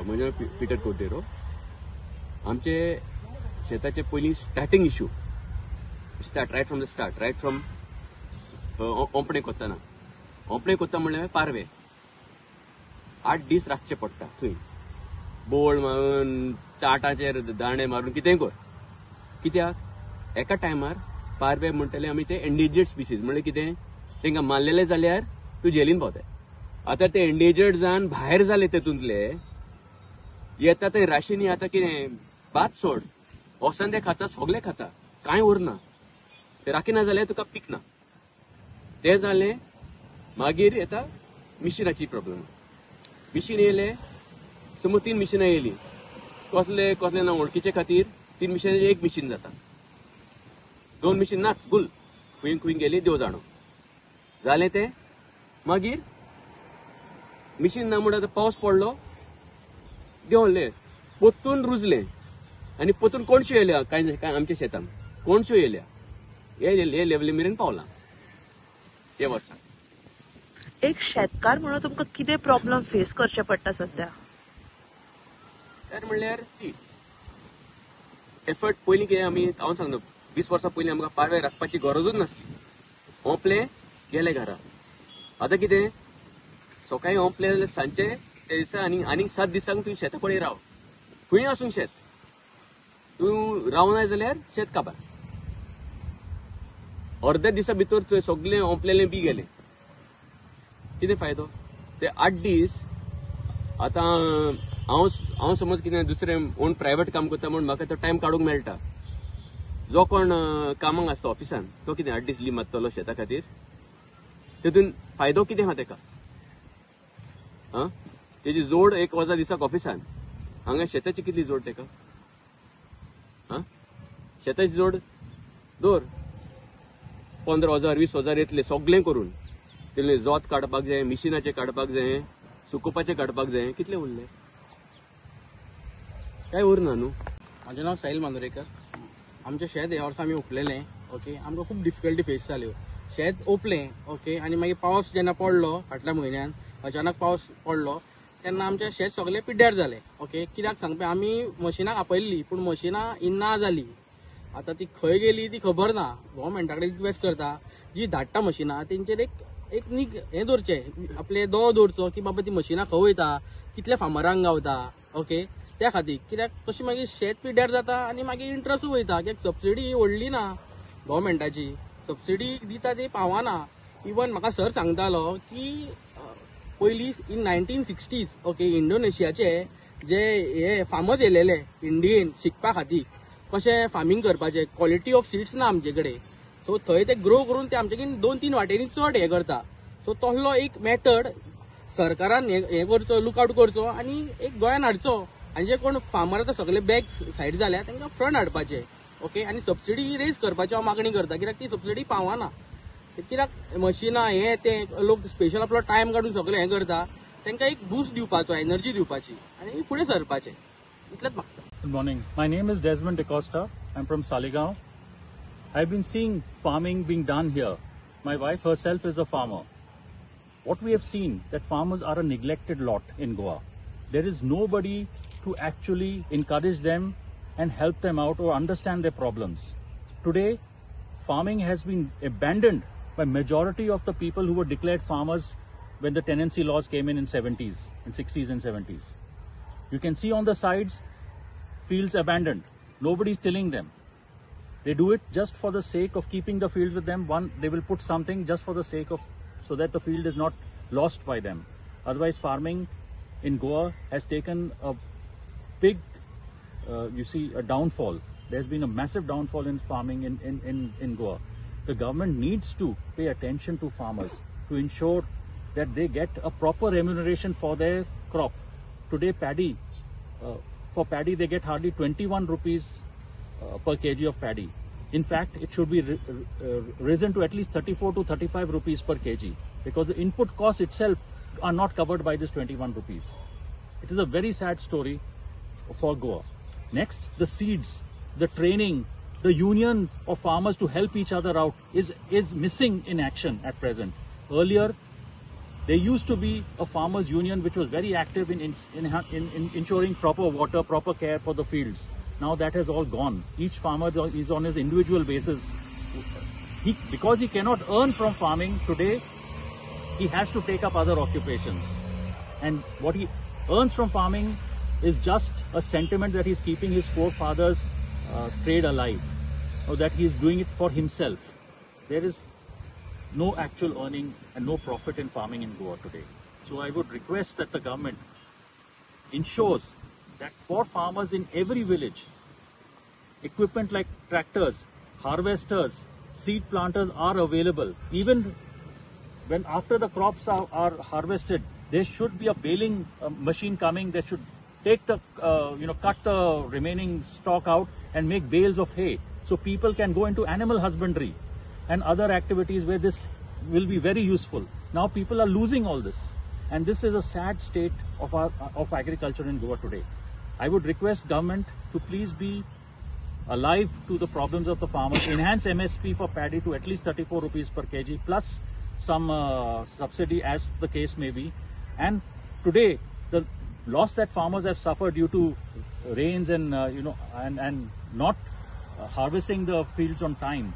म्हजें नांव पिटर कोर्देरो. आमचे शेताचे पयलीं starting issue start right from the start, right from ओंपणे कोत्ताना. ओंपणे कोत्ता म्हणल्यार पारवे 8 दीस राखचे पडटा थंय, बोळ मारून ताटाचेर दांडे मारून कितेंय कर. कित्याक एका टायमार पारवे म्हणटले आमी ते एंडेंजर्ड स्पिसीज, म्हणल्यार कितें तांकां मारलेले जाल्यार तूं जेलीन पावताय. आतां ते एंडेंजर्ड जावन भायर जाले, तेतूंतले येता ते राशींनी. आतां कितें भात सोड, वोसान ते खाता, सगळे खाता, कांय उरना. ते राखिना जाल्यार तुका पीक ना. तें जालें मागीर येता मिशिनाची प्रॉब्लम. मिशीन येयलें, समज 3 मिशिनां येयलीं, कसले कसले ना वळखीचे खातीर 3 मिशिनाचें 1 मिशीन जाता, 2 मिशीन नाच गुल, खंय खंय गेली देव जाणो. जालें तें मागीर मिशीन ना म्हणून आतां पावस पडलो, देंवलें पोत्तून रुजलें आनी पोत्तून कोणश्यो येयल्या कांय कांय आमच्या शेतान कोणश्यो येयल्या. हे लेवली मेरेन पावलां ते वर्सा. एक शेतकार म्हणून तुमकां कितें प्रॉब्लम फेस करचे पडटा सध्या? तर म्हणल्यार सी एफर्ट पयलीं कितें आमी, हांव सांगता 20 वर्सां पयलीं आमकां पारवे राखपाची गरजूच नासली. ओंपले गेले घरा. आतां कितें सकाळीं ओंपले जाल्यार सांजचे त्या दिसा आनी आनीक 7 दिसांक तूं शेता कडेन राव, खंय आसूं शेत तूं रावना जाल्यार शेत काबार. अर्द्या दिसा भितर थंय सगळें ओंपलेलें बी गेलें, कितें फायदो? ते 8 दीस आतां हांव हांव समज कितें दुसरें ओन प्रायवेट काम करता म्हूण म्हाका तो टायम काडूंक मेळटा. जो कोण कामाक आसता ऑफिसान तो कितें 8 दीस लीव मारतलो शेता खातीर? तेतून फायदो कितें आहा तेका? आं, तेजी जोड 1 वजा दिसाक ऑफिसान, हांगा शेताची कितली जोड तेका? आं, शेताची जोड दवर 15,000 20,000 येतले सगळें करून. तेतून जोत काडपाक जाय, मिशिनाचें काडपाक जाय, सुकोवपाचें काडपाक जाय, कितले उरले? कांय उरना न्हू. म्हाजें नांव साहील मांद्रेकर. आमचें शेत ह्या वर्सा आमी ओंपलेलें. ओके, आमकां खूब डिफिकल्टी फेस जाल्यो. शेत ओंपलें ओके, आनी मागीर पावस जेन्ना पडलो फाटल्या म्हयन्यान, अचानक पावस पडलो तेन्ना आमचें शेत सगळें पिड्ड्यार जालें. ओके, कित्याक सांगपा, आमी मशिनाक आपयल्ली पूण मशिनां ही ना जाली. आतां ती खंय गेली ती खबर ना. गव्हर्मेंटा कडेन रिक्वेस्ट करता, जी धाडटा मशिनां तेंचेर एक एक न्ही हें दवरचें, आपले दोळो दवरचो की बाबा ती मशिनां खंय वयता, कितल्या फार्मरांक गावता. ओके, त्या खातीर कित्याक तशें मागीर शेत पिड्ड्यार जाता आनी मागीर इंट्रस्टूय वयता. कित्याक सबसिडी व्हडली ना गव्हर्मेंटाची, सबसिडी दिता ती पावना. इवन म्हाका सर सांगतालो की पयलीं इन 1960s okay इंडोनेशियाचे जे हे फार्मर्स येयलेले इंडियेन शिकपा खातीर कशें फार्मींग करपाचें, क्वॉलिटी ऑफ सिड्स ना आमचे कडेन, सो थंय ते ग्रो करून ते आमचे कडेन 2-3 वाटेंनी चड हें करता. सो तसलो एक मेथड सरकारान हें करचो, लुकआवट करचो आनी एक गोंयान हाडचो. आनी जे कोण फार्मर आतां सगळे बॅक सायड जाल्या तांकां फ्रंट हाडपाचे. ओके, आनी सबसिडी रेज करपाची हांव मागणी करता, कित्याक ती सबसिडी पावना. कित्याक मशिनां हें तें लोक स्पेशल आपलो टायम काडून सगळें हें करता, तांकां एक बूस्ट दिवपाचो, एनर्जी दिवपाची आनी फुडें सरपाचें, इतलेंच मागता. Good morning. My name is Desmond D'Costa. I'm from Saligao. I've been seeing farming being done here. My wife herself is a farmer. What we have seen, that farmers are a neglected lot in Goa. There is nobody to actually encourage them and help them out or understand their problems. Today, farming has been abandoned by majority of the people who were declared farmers when the tenancy laws came in 70s, in 60s and 70s. You can see on the sides, fields abandoned. Nobody's tilling them. They do it just for the sake of keeping the fields with them. One, they will put something just for the sake of, so that the field is not lost by them. Otherwise, farming in Goa has taken a big, a downfall. There's been a massive downfall in farming in Goa. The government needs to pay attention to farmers to ensure that they get a proper remuneration for their crop. Today, paddy, for paddy, they get hardly 21 rupees per kg of paddy. In fact, it should be risen to at least 34 to 35 rupees per kg, because the input costs itself are not covered by this 21 rupees. It is a very sad story for Goa. Next, the seeds, the training, the union of farmers to help each other out is missing in action at present. Earlier, There used to be a farmers union which was very active in ensuring proper water, proper care for the fields. Now that has all gone. Each farmer is on his individual basis. Because he cannot earn from farming today, he has to take up other occupations. And what he earns from farming is just a sentiment that he's keeping his forefathers' trade alive, or that he's doing it for himself. There is no actual earning and no profit in farming in Goa today. So I would request that the government ensures that for farmers in every village, equipment like tractors, harvesters, seed planters are available. Even when after the crops are harvested, there should be a baling machine coming that should take the, cut the remaining stock out and make bales of hay, so people can go into animal husbandry and other activities where this will be very useful. Now people are losing all this, and this is a sad state of of agriculture in Goa today. I would request government to please be alive to the problems of the farmers, enhance MSP for paddy to at least 34 rupees per kg plus some subsidy as the case may be. And today the loss that farmers have suffered due to rains and and not harvesting the fields on time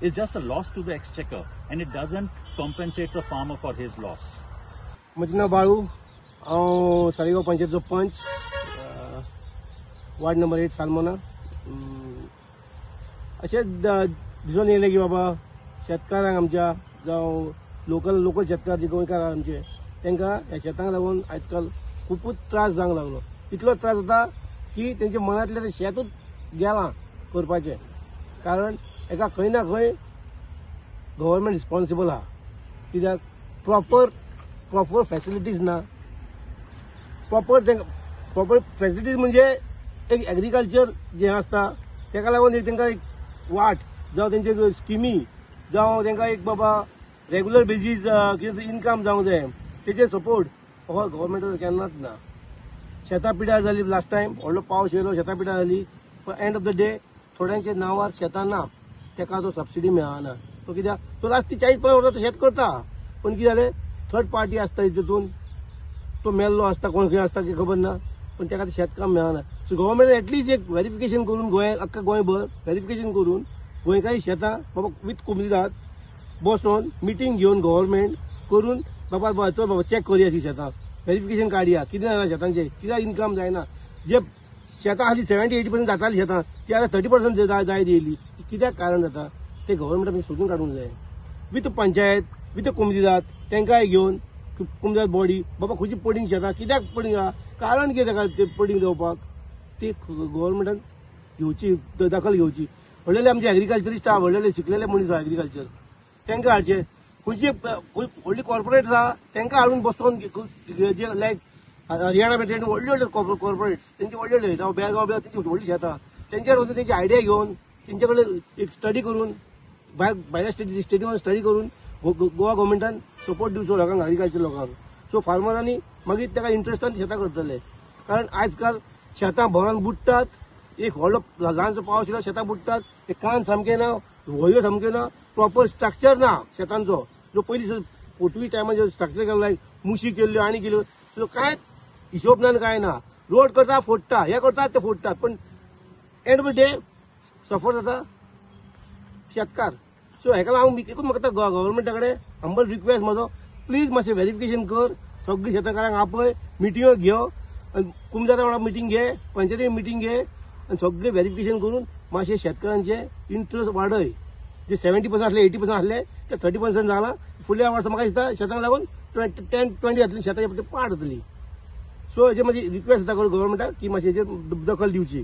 is just a loss to the exchequer, and it doesn't compensate the farmer for his loss. म्हजें नांव बाळू, हांव सालिगांव पंचायतीचो पंच, ward number 8 सालमोना. अशेंच दिसून येयलें की बाबा शेतकारांक आमच्या जावं लोकल शेतकार जे गोंयकार आहा आमचे, तांकां ह्या शेतांक लागून आजकाल खुबूच त्रास जावंक लागलो. इतलो त्रास जाता की तेंच्या मनांतलें तें शेतूच गेलां करपाचें, कारण एका खंय ना खंय गव्हर्मेंट रिस्पॉन्सिबल आहा. कित्याक प्रॉपर फॅसिलिटीज ना, प्रॉपर तांकां प्रॉपर फॅसिलिटीज म्हणजे एक एग्रीकल्चर जें आसता तेका लागून एक तांकां एक वाट जावं तेंचे स्किमी जावं तांकां एक बाबा रेगुलर बेजीस कितें इनकम जावंक जाय, तेचेर सपोर्ट हो गव्हर्मेंटाचो केन्नाच ना. शेतां पिड्यार जाली, लास्ट टायम व्हडलो पावस येयलो, शेतां पिड्यार जाली, पण एंड ऑफ the day थोड्यांच्या नांवार शेतां ना, तेका तो सबसिडी मेळना. तो कित्याक तो लास्ट ती 40-50 वर्सां तो शेत करता, पण कितें जालें थर्ड पार्टी आसता तितून, तो मेल्लो आसता कोण खंय आसता की खबर ना, पण तेका शेतकाम मेळना. सो गव्हर्मेंट एटलिस्ट एक व्हेरिफिकेशन करून गोंय अख्खा गोंयभर व्हेरिफिकेशन करून गोंयकारी शेतां बाबा विथ कोमुनिदाद बसोन मिटींग घेवन गव्हर्मेंट करून बाबा चल बाबा चॅक करुया ती शेतां, व्हेरिफिकेशन काडया कितें जालां शेतांचें, कित्याक इनकम जायना. जे शेतां आसली 70-80% जाताली शेतां, ती आतां 30% जायत येयली, कित्याक कारण जाता ते गव्हर्मेंटान सोदून काडूंक जाय. विथ पंचायत विथ कोमुनिदाद तांकांय घेवन कोमुनिदाद बॉडी बाबा खंयची पडींग शेतां कित्याक पडींग आहा, कारण कितें ताका ते पडींग जावपाक, ती गव्हर्मेंटान घेवची दखल घेवची. व्हडले आमचे एग्रीकल्चरिस्ट आहा, व्हडले शिकलेले मनीस आहा एग्रीकल्चर, तांकां हाडचे. खंयची व्हडली कॉर्पोरेट्स आहा तांकां हाडून बसोवन जे लायक हरियाणा मेरेन व्हडले व्हडले कॉर्पोरेट्स तेंचे व्हडले व्हडले जावं बेळगांव बिळगांव तेंची व्हडली शेतां, तेंच्या वचून तेंची आयडिया घेवन तेंचे कडेन एक स्टडी करून भायर भायल्या स्टेटी स्टडी करून गोवा गव्हर्मेंटान सपोर्ट दिवचो लोकांक, एग्रीकल्चर लोकांक. सो फार्मरांनी मागीर ताका इंट्रस्टान शेतां करतले, कारण आयज काल शेतां भरोन बुडटात, एक व्हडलो ल्हानसो पावस येयलो शेतां बुडटात, एक कान सामकें ना, व्हयो सामक्यो ना, प्रॉपर स्ट्रक्चर ना शेतांचो. जो पयलीं पोर्तुगीज टायमार जो स्ट्रक्चर केल्लो लायक मुशी केल्ल्यो आनी केल्यो, सो कांय हिशोब ना कांय ना. रोड करता फोडटा, हे करता ते फोडटा, पण end of the day suffer जाता शेतकार. सो हेका लागून एकूच म्हाका गव्हर्मेंटा कडेन हंबल रिक्वेस्ट म्हजो, प्लीज मातशें व्हेरिफिकेशन कर, सगळीं शेतकारांक आपय, मिटिंगो घेव, कुमजाता वांगडा मिटींग घे, पंचायती मिटींग घे आनी सगळें व्हेरिफिकेशन करून मातशें शेतकारांचे इंट्रस्ट वाडय. जे 70% आसले 80% आसले ते 30% जालां. फुडल्या वर्सा म्हाका दिसता शेतांक लागून 10-20 जातली, शेताची पाड जातली. सो हेजे मातशी रिक्वेस्ट जाता गव्हर्मेंटाक की मातशें हेजेर दखल दिवची.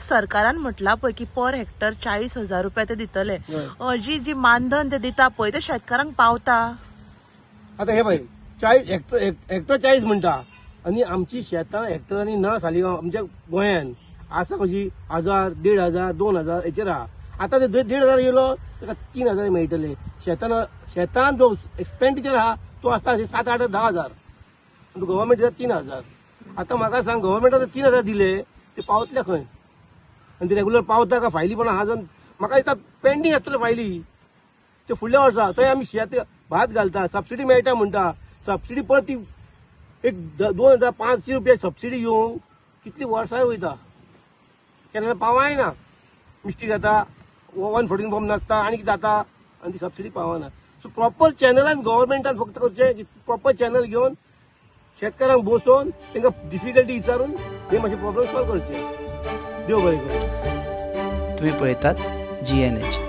सरकारान म्हटलां पळय की पर हेक्टर 40,000 रुपया ते दितले, जी जी मानधन ते दिता पळय ते शेतकारांक पावता. आतां हे पळय 40 हेक्टर 40 म्हणटा आनी आमची शेतां हेक्टरांनी ना सालिगांव आमच्या गोंयान आसा कशी 1000, 1500, 2000 हेचेर आहा. आतां ते 1500 येयलो ताका 3000 मेळटले. शेतान जो एक्सपेंडिचर आहा तो आसता 7, 8, 10 हजार, गव्हर्मेंट दिता 3000. आतां म्हाका सांग गव्हर्मेंटान 3000 दिले ते पावतले खंय? आनी ते रेगुलर पावता काय फायली पण आहा? म्हाका दिसता पेंडींग आसतले फायली ते फुडल्या वर्सा. थंय आमी शेत भात घालता, सबसिडी मेळटा म्हणटा, सबसिडी परत ती एक 2500 रुपया सबसिडी येवंक कितली वर्सां वयता, केन्ना पावाय ना, मिस्टेक जाता, 114 फॉर्म नासता आनी कितें जाता आनी ती सबसिडी पावना. सो प्रॉपर चॅनलान गव्हर्मेंटान फक्त करचें की प्रॉपर चॅनल घेवन शेतकारांक बसोवन तांकां डिफिकल्टी विचारून हे मातशे प्रॉब्लम सॉल्व करचे. देव बरें करूं. तुम्ही पळयतात GNH.